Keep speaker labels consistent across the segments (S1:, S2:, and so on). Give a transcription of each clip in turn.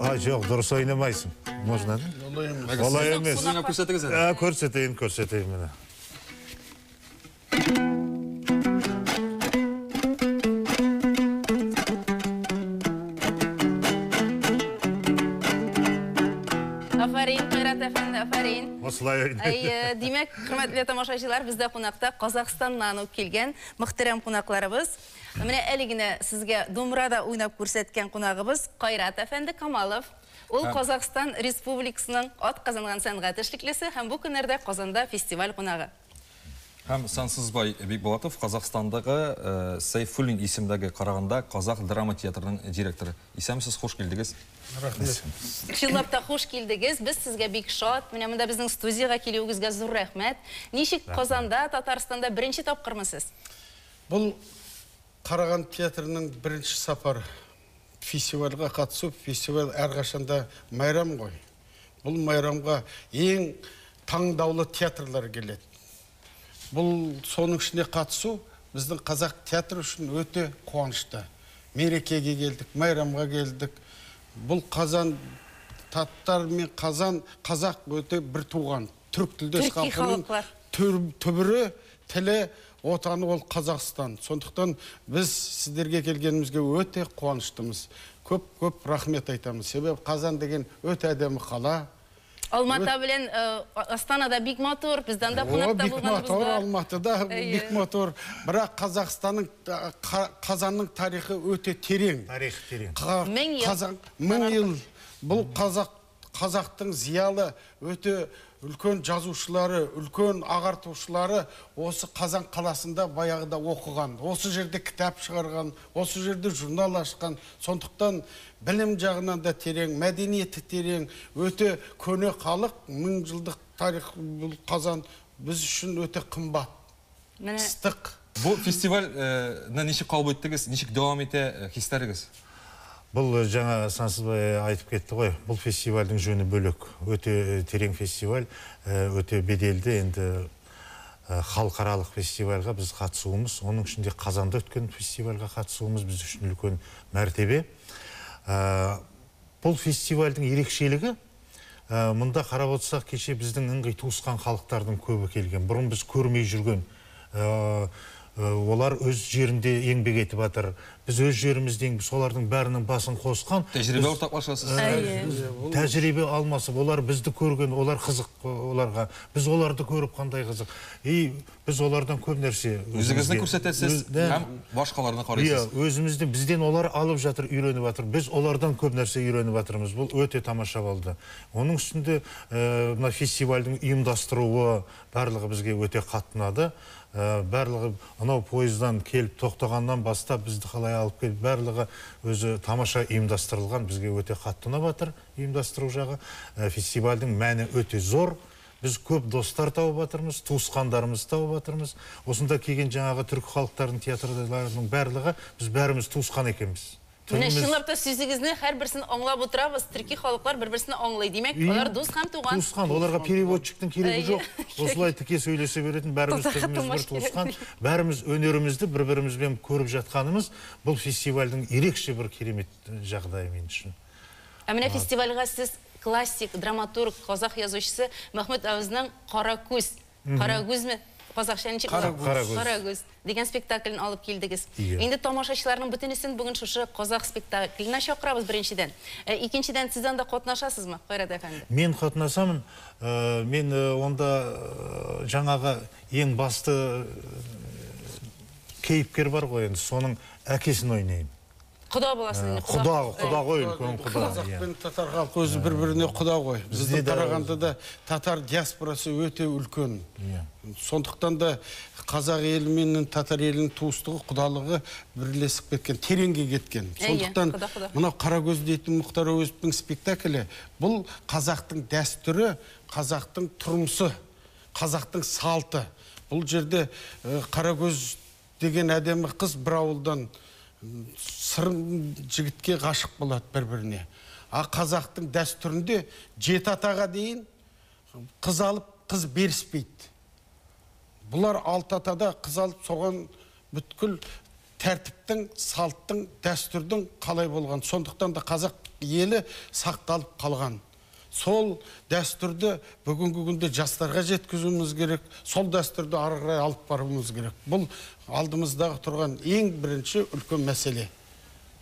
S1: А, жоқ, дұрыс ойнамайсың. Можно, да? Олай емес.
S2: Сіз ойнап көрсетіңіз енді.
S1: А, көрсетейін, көрсетейін міне.
S3: Афарин, Қайрат әфәнді, афарин.
S1: Осылай ойнайды.
S3: Әй, демек, құрметті тамашашылар, бізде қонақта Қазақстаннан алып келген мұхтерем қонақларыбыз. Міне әлі генә сезгә домбырада уйнап күрсәткән кунагыбыз Кайрат әфәнде Камалов. Ул Казахстан Республикасының ат казанган сәнгать эшлеклесе һәм бу көннәрдә Казанда фестиваль кунагы.
S2: Һәм Сансызбай Бекболатов Казахстандагы Сейфуллин исемдәге Караганда Казах драма театрының директоры. Исәнмесез, хуш килдегез.
S4: Рәхмәт.
S3: Чынлап та хуш килдегез. Без сезгә бик шат. Менә монда безнең студиягә килүегезгә зур рәхмәт. Ничек Казанда, Татарстанда беренче тапкырмы сез?
S4: Бұл Қарағанды театрының бірінші сапары. Фестивальға қатысу, фестиваль әрқашанда майрам ғой. Бұл майрамға ең таңдаулы театрлар келеді. Бұл соның ішіне қатысу біздің қазақ театры үшін өте қуанышты. Мерекеге келдік, майрамға келдік. Бұл қазан, татар мен қазан, қазақ өте бір туған. Түрік тілдес
S3: Түркі
S4: халқының
S3: халықтар.
S4: Түбірі, тілі, отаны ол Қазақстан. Сондықтан біз сіздерге келгенімізге өте қуаныштымыз. Көп-көп рахмет айтамыз. Себебі Қазан деген өте әдемі қала.
S3: Алматы белән Астанада бик матур, бездән дә
S4: О,
S3: кунакта
S4: бик
S3: булганыбыз
S4: матур,
S3: бар.
S4: Алматыда
S3: Әйе.
S4: бик матур. Бірақ Қазанның тарихы өте терең.
S1: Тарих терең.
S3: Мең ел.
S4: Қазан, мың ел. Бұл қазақтың зиялы, өте үлкен жазушылары, үлкен ағартушылары осы Қазан қаласында баяғыда оқыған, осы жерде кітап шығарған, осы жерде журнал ашқан. Сондықтан білім жағынан да терең, мәдениеті терең, өте көне халық, мың жылдық тарих бұл Қазан біз үшін өте қымбат,
S3: Міне.
S4: ыстық.
S2: Бу фестиваль ничек кабул иттегез, ничек дәвам итә хисләрегез?
S1: Бұл жаңа Сансызбай айтып кетті ғой, бұл фестивальдің жөні бөлек. Өте терең фестиваль, өте беделді енді халықаралық фестивальға біз қатысуымыз, оның ішінде Қазанда өткен фестивальға қатысуымыз біз үшін үлкен мәртебе. Бұл фестивальдің ерекшелігі, мұнда қарап отырсақ, кеше біздің ыңғай туысқан халықтардың көбі келген. Бұрын біз көрмей жүрген, олар өз жерінде еңбек етіп жатыр. Біз өз жерімізде еңбек, солардың бәрінің басын қосқан.
S2: Тәжірибе
S1: Біз
S2: ортақташасыз.
S1: Тәжірибе алмасып, олар бізді көрген, олар қызық оларға. Біз оларды көріп қандай қызық. И біз олардан көп нәрсе
S2: Өзіңізді
S1: өзімізге
S2: көрсетесіз,
S1: да.
S2: һәм башқаларны қарайсыз.
S1: Иә, өзімізді, бізден олар алып жатыр, үйреніп жатыр. Біз олардан көп нәрсе үйреніп жатырмыз. Бұл өте тамаша болды. Оның үстінде мына фестивальдің ұйымдастыруы барлығы бізге өте қатты ұнады. Барлығы анау пойыздан келіп тоқтағаннан бастап бізді қалай алып келіп, барлығы өзі тамаша ұйымдастырылған, бізге өте қатты ұнап жатыр ұйымдастыру жағы. Фестивальдің мәні өте зор. Біз көп достар тауып жатырмыз, туысқандарымызды тауып жатырмыз. Осында келген жаңағы түркі халықтарының театрларының барлығы, біз бәріміз туысқан екенбіз.
S3: Менә
S1: Тіліміз
S3: чынлап та сүзегезне һәрберсен аңлап утырабыз. Төрки халыклар бер-берсен аңлый. Димәк,
S1: Үй,
S3: алар дус һәм туган.
S1: Туысқан, оларға переводчиктің керегі
S3: Әйе.
S1: жоқ. Осылай тіке сөйлесе беретін, бәріміз
S3: Тотаға
S1: тіліміз бір
S3: тумаш керек.
S1: туысқан, бәріміз өнерімізді бір-бірімізбен көріп жатқанымыз бұл фестивальдің ерекше бір керемет жағдайы мен үшін.
S3: Ә менә фестивальгә сез классик, драматург, казах язучысы Махмуд Әуезның Кара күз, Кара күзме? Казахча ничек була?
S1: Кара күз.
S3: Кара күз дигән спектаклен алып килдегез.
S1: Иә.
S3: Инде тамашачыларның бөтенесен бүген шушы казах спектакленә чакырабыз беренчедән. Икенчедән, сез анда катнашасызмы, Кайрат әфәнде?
S1: Мен катнашамын. Мен онда жаңағы ең басты кейіпкер бар ғой енді, соның әкесін ойнаймын.
S3: Құда боласың, құда.
S1: Құда, құда ғой, үлкен құда,
S4: Қазақ
S1: иә.
S4: пен татар халқы өзі бір-біріне құда ғой.
S1: Бізде
S4: Біздің
S1: де
S4: Қарағандыда татар диаспорасы өте үлкен.
S1: Иә.
S4: Сондықтан да қазақ елі менен татар елінің туыстығы, құдалығы бірлесіп кеткен, тереңге кеткен.
S3: Иә,
S4: Сондықтан
S3: құда, құда.
S4: мынау Қарагөз дейтін Мұхтар Әуезовтің спектаклі, бұл қазақтың дәстүрі, қазақтың тұрмысы, қазақтың салты. Бұл жерде Қарагөз деген әдемі қыз бір ауылдан сырым жігітке ғашық болады бір-біріне. А қазақтың дәстүрінде жеті атаға дейін қыз алып, қыз беріспейді. Бұлар алты атада қыз алып, соған бүткіл тәртіптің, салттың, дәстүрдің қалай болған. Сондықтан да қазақ елі сақталып қалған. Сол дәстүрді бүгінгі күнде жастарға жеткізуіміз керек, сол дәстүрді ары қарай алып баруымыз керек. Бұл алдымыздағы тұрған ең бірінші үлкен мәселе.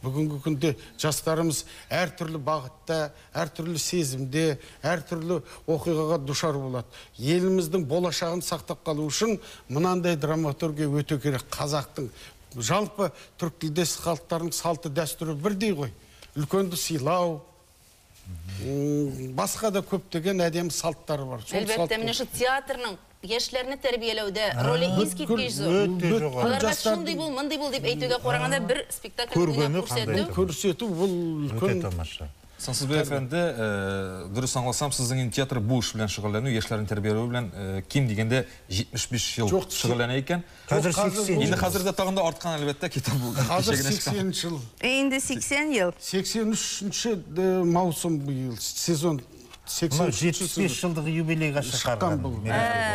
S4: Бүгінгі күнде жастарымыз әртүрлі бағытта, әртүрлі сезімде, әртүрлі оқиғаға душар болады. Еліміздің болашағын сақтап қалу үшін мынандай драматургия өте керек. Қазақтың, жалпы түрік тілдес халықтардың салты дәстүрі бірдей ғой. Үлкенді сыйлау, басқа да көптеген әдемі салттар бар.
S3: Әлбәттә, менә шу театрның яшьләрне тәрбияләүдә роле искиткеч зур. Аларга шундый бул, мондый бул дип әйтүгә караганда бер спектакль уйнап
S4: күрсәтү бул үлкән
S1: тамаша.
S2: Сансызбай әфәнде, дөрес аңласам, сезнең театр бу эш белән шөгыльләнү, яшьләрне тәрбияләү белән ким дигәндә 75 ел шөгыльләнә икән.
S1: Хәзер 80.
S2: Инде хәзер дә тагын да арткан әлбәттә, китап бу.
S4: Хәзер 80 ел.
S3: Инде 80 ел.
S4: 83-нче маусым быел, сезон.
S1: 75 жылдық юбилейға шыққан
S4: бұл.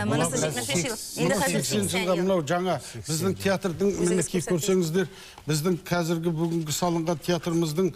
S3: Мұнысы 75 жыл. Енді қазір
S4: 80 жылға мынау жаңа біздің театрдың, мінекей көрсеңіздер, біздің қазіргі бүгінгі салынған театрымыздың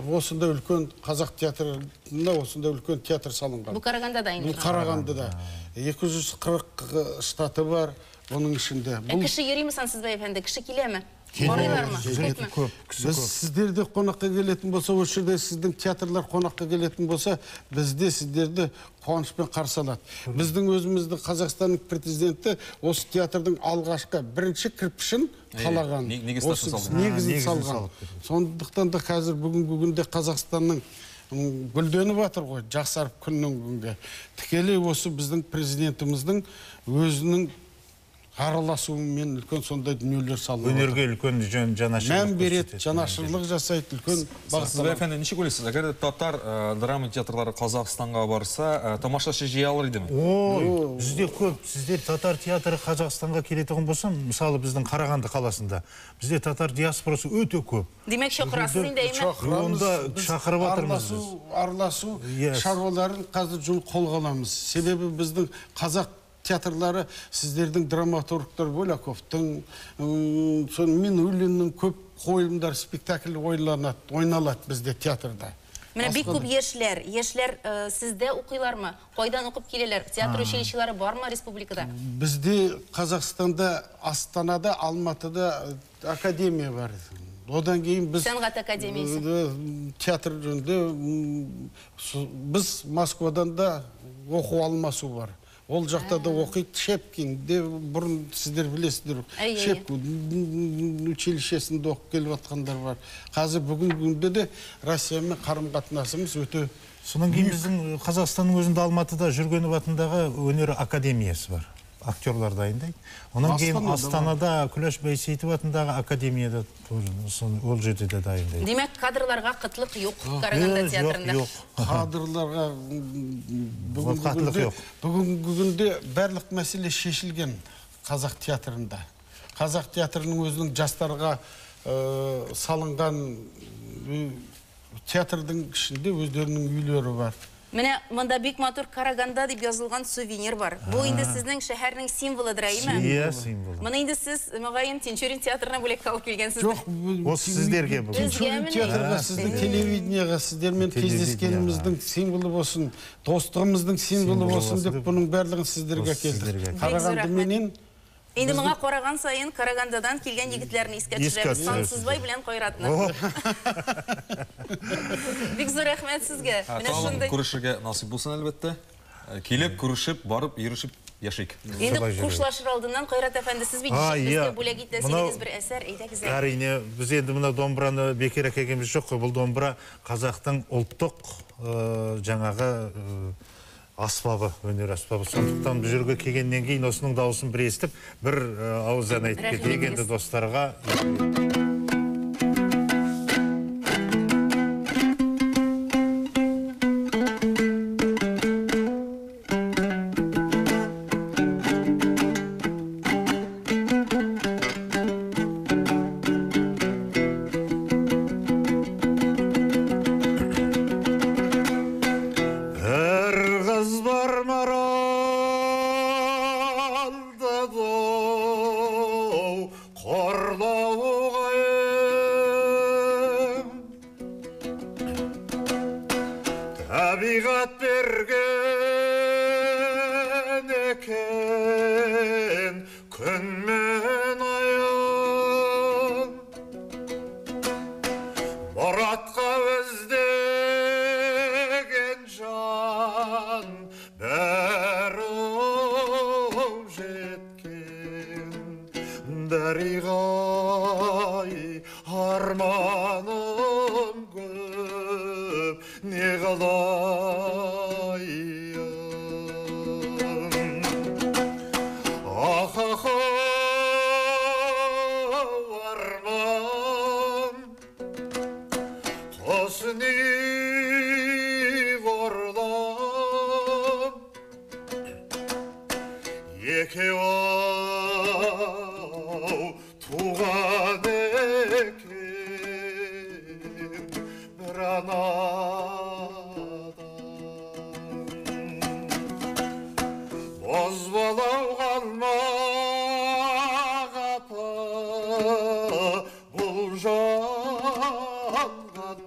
S4: осындай үлкен қазақ театрында осындай үлкен театр салынған.
S3: Бұл Қарағандыда енді.
S4: Бұл Қарағандыда. 240 штаты бар бұның ішінде.
S3: Кіші еремі Сансызбай әфенді, кіші келе ме?
S4: Біз сіздерде қонаққа келетін болса, осы жерде сіздің театрлар қонаққа келетін болса, бізде сіздерді қуанышпен қарсы алады. Біздің өзіміздің Қазақстанның президенті осы театрдың алғашқы бірінші кірпішін қалаған, негізін салған. Сондықтан да қазір бүгінгі күнде Қазақстанның гүлденіп жатыр ғой, жақсарып күннен күнге. Тікелей осы біздің президентіміздің өзінің араласуымен үлкен сондай дүниелер салынып.
S1: Өнерге үлкен жанашырлық.
S4: Мән береді, жанашырлық жасайды, үлкен
S2: бағыт. Сіз әфенді, неше ойлайсыз? Егер татар драма театрлары Қазақстанға барса, тамашашы жия алар еді ме?
S1: Ой, бізде көп. Сіздер татар театры Қазақстанға келетін болса, мысалы біздің Қарағанды қаласында, бізде татар диаспорасы өте көп.
S3: Демек, шақырасыз енді, әйме?
S1: Онда шақырып жатырмыз біз.
S4: Араласу шаруаларын қазір қолға аламыз. Себебі біздің қазақ театрлары сіздердің драматургтар Боляковтың, Минуллиннің көп қойылымдар, спектакль ойналады бізде театрда.
S3: Менә бик күп яшьләр, яшьләр сездә укыйлармы? Кайдан укып киләләр? Театр училищелары бармы республикада?
S4: Бізде Қазақстанда, Астанада, Алматыда академия бар. Одан кейін біз
S3: Сәнгать академиясы.
S4: Театр жөнінде біз Москвадан да оқу алмасу бар. Ол жақта да оқиды, Шепкинде, бұрын сіздер білесіздер, Шепкин училищесінде оқып келіп жатқандар бар. Қазір бүгінгі күнде де Россиямен қарым-қатынасымыз өте.
S1: Содан кейін біздің Қазақстанның өзінде Алматыда Жүргенов атындағы өнер академиясы бар. Актерлар дайындайды. Онан кейін Астанада Күләш Байсейітова атындағы академияда ол жерде де дайындайды.
S3: Демек, кадрларға қытлық жоқ Қарағанды театрында.
S1: Жоқ.
S4: Кадрларға бүгінгі күнде барлық мәселе шешілген қазақ театрында. Қазақ театрының өзінің жастарға салынған театрдың ішінде өздерінің үйлері бар.
S3: Менә монда бик матур Караганда дип язылган сувенир бар. Бу инде сезнең шәһәрнең символыдыр, әйме?
S1: Иә, символы.
S3: Моны инде сез мөгаен Тинчурин театрына бүләк алып килгәнсез.
S4: Жоқ,
S1: ол сіздерге бүгін.
S4: Тинчурин театрға, сіздің телевидениеға, сіздермен кездескеніміздің символы болсын, достығымыздың символы болсын деп бұның барлығын сіздерге әкелдік. Қарағанды менен
S3: Инде моңа караган сайын Карагандадан килгән егетләрне искә төшерәбез. Сансызбай белән Кайратны. Бик зур рәхмәт сезгә.
S2: Менә шундый күрешергә насыйп булсын әлбәттә. Килеп, күрешеп, барып, йөрешеп яшик.
S3: Инде хушлашыр алдыннан Кайрат әфәнде, сез бит безгә бүләк итәсегез бер әсәр, әйдәгез.
S1: Әрине, без инде менә домбыраны бекер әкелгенбез юк. Бу домбыра казактың ұлттық жаңағы аспабы, өнер аспабы. Сондықтан бұл жерге келгеннен кейін осының дауысын бір естіп, бір ауыздан айтып кетейік енді достарға. Қорлы Табиғат берген екен күн мен айын, мұратқа іздеген жан бәрі жеткен. Дариғай, арманым көп, не қылайын? Ах, ах, арман, құс не қорлан, екеу ау туған екен бір анадан. Бозбалау қалма қапы бұл жалғаннан,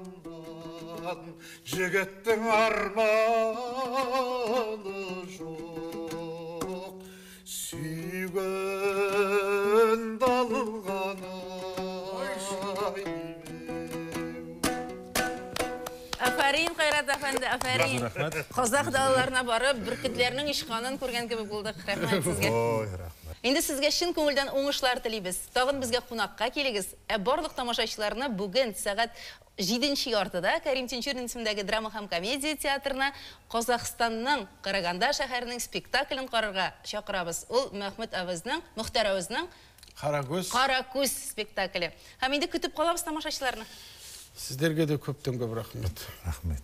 S1: жігіттің арманы жоқ, сүйген далғаны.
S3: Афәрин, Кайрат әфәнде, афәрин.
S2: Рәхмәт.
S3: Казах далаларына барып, бөркетләрнең очканын күргән кебек булдык. Рәхмәт сезгә.
S1: Ой, рәхмәт.
S3: Инде сезгә чын күңелдән уңышлар телибез. Тагын безгә кунакка килегез. Ә барлык тамашачыларны бүген сәгать 7:30-да Карим Тинчурин исемендәге драма һәм комедия театрына Казахстанның Караганда шәһәренең спектаклен карарга чакырабыз. Ул Мәхмүт Авызның, Мөхтәр Авызның
S4: Қаракөз.
S3: Каракүз спектакле. Һәм инде көтеп калабыз тамашачыларны.
S4: Сіздерге де көптен көп рахмет.
S1: Рәхмәт.